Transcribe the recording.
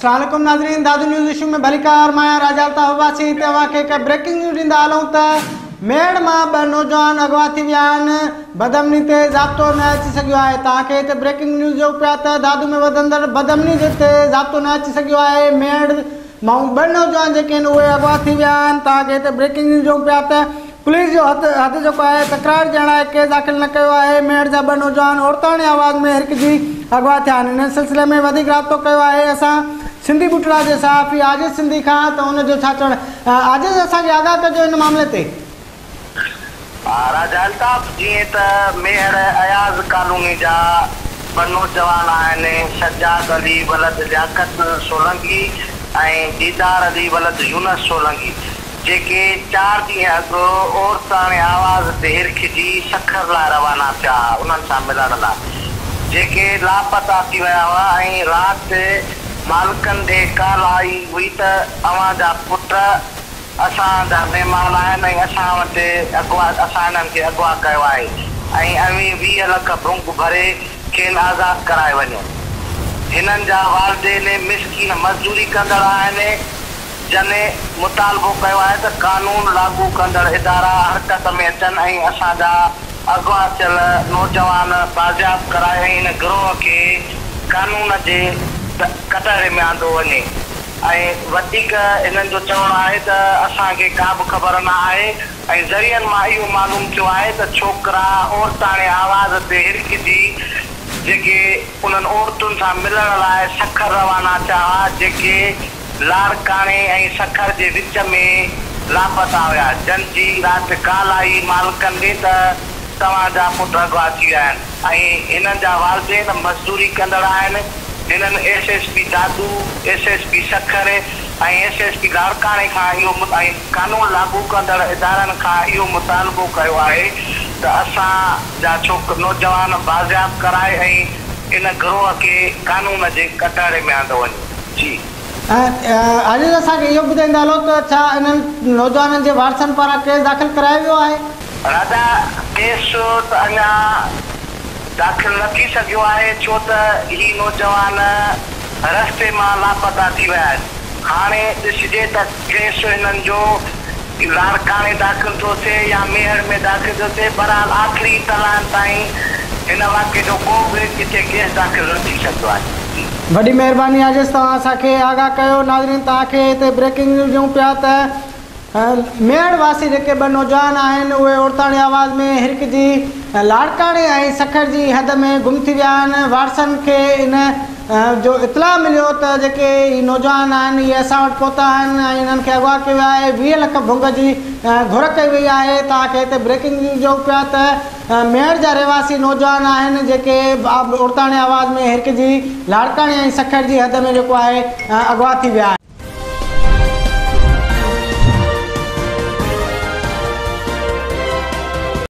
अस्सलाम वालेकुम नाज़रीन, दादू न्यूज़ इशू में भलीकार। मान राजा अल्ताफ़ अब्बासी। तव्हांखे हिकु ब्रेकिंग न्यूज़ ॾींदा हलूं त मेड़ मां ॿ नौजवान अगवा थी विया आहिनि। बदअमनी ते ज़ाब्तो न अची सघियो आहे। तव्हांखे हिते ब्रेकिंग न्यूज़ ॾियूं पिया त दादू में वधंदड़ बदअमनी ते ज़ाब्तो न अची सघियो आहे। मेड़ मां ॿ नौजवान जेके आहिनि उहे अगवा थी विया आहिनि। तव्हांखे हिते ब्रेकिंग न्यूज़ ॾियूं पिया त पुलिस जो हथ जेको आहे तकरार ॾियण लाइ केस दाख़िल न कयो आहे। मेड़ जा ॿ नौजवान औरताणे आवाज़ में हिरकजी अगवा थिया आहिनि। इन सिलसिले में वधीक राब्तो कयो आहे असां सिंधी बुटड़ा जे सहाफ़ी आजिज़ सिंधी खां, त उनजो छा चवणु। आजिज़, असांखे आगाह कजो इन मामले ते। राजा अल्ताफ़, जीअं त मेहर अयाज़ कॉलोनी जा ॿ नौजवान आहिनि, सजाद अली वलद लियाकत सोलंकी ऐं दीदार अली वलद यूनस सोलंकी, जेके 4 ॾींहं अॻु औरताणे आवाज़ ते हिरखिजी सखर लाइ रवाना थिया उन्हनि सां मिलण लाइ, जेके लापता थी विया हुआ ऐं राति मालिकनि ॾे कॉल आई हुई त अव्हां जा पुट असांजा महिमान आहिनि ऐं असां वटि अगवा असां हिननि खे अगवा कयो आहे ऐं अव्हीं 20 लख भुंग भरे खेनि आज़ादु कराए वञो। हिननि जा वालदेन मिसकीन मज़दूरी कंदड़ आहिनि, जन मुतालबो कयो आहे त कानून लागू कंदड़ इदारा हरकत में अचनि ऐं असांजा अगवा थियल नौजवान बाज़ियाब कराए ऐं हिन गिरोह खे कानून जे कटहरे में आंदो वञे। ऐं वधीक हिननि जो चवणु आहे त असांखे का बि ख़बर न आहे ऐं ज़रियनि मां इहो मालूम थियो आहे त छोकिरा औरताणे आवाज़ ते हिरकिजी जेके उन्हनि औरतुनि सां मिलण लाइ सखर रवाना थिया हुआ, जेके लाड़काणे ऐं सखर जे विच में लापता हुया, जन जी राति कॉल आई मालिकनि ॾे त तव्हांजा पुट अगवा थी विया आहिनि ऐं हिननि जा वालदेन मज़दूरी कंदड़ आहिनि। हिननि SSP Dadu, SSP Sukkur ऐं SSP लाड़काणे खां इहो ऐं कानून लागू कंदड़ इदारनि खां इहो मुतालबो कयो आहे त असांजा छोक नौजवान बाज़ियाब कराए ऐं इन गिरोह खे कानून जे कटहरे में आंदो वञे। जी आजिज़, असांखे इहो ॿुधाईंदा हलो त छा इन्हनि नौजवाननि जे वारसनि पारां केस दाख़िल करायो वियो आहे? राजा, केस त अञा दाख़िल न थी सघियो आहे, छो त ही नौजवान रस्ते मां लापता थी विया आहिनि। हाणे ॾिसजे त केस हिननि जो लाड़काणे दाख़िल थो थिए या मेहर में दाख़िल थो थिए। बहरहाल आख़िरी तलान ताईं हिन वाक़े जो को बि किथे केस दाख़िल न थी सघियो आहे। वॾी महिरबानी आजिज़, तव्हां असांखे आगाह कयो। नाज़रीन, तव्हांखे हिते ब्रेकिंग न्यूज़ ॾियूं पिया त मेड़ वासी जेके ॿ नौजवान आहिनि उहे औरताणे आवाज़ में हिरकजी लाड़काणे ऐं सखर जी हद में गुम थी विया आहिनि। वारसनि खे इन जो इतला मिलियो त जेके ही नौजवान आहिनि इहे असां वटि पहुता आहिनि ऐं इन्हनि खे अगवा कयो वियो आहे। 20 लख भुंग जी घुर कई वई आहे। तव्हांखे हिते ब्रेकिंग न्यूज़ ॾियूं पिया त मेड़ जा रहवासी नौजवान आहिनि जेके औरताणे आवाज़ में हिरकजी लाड़काणे ऐं सखर जी हद में जेको आहे अगवा थी विया आहिनि।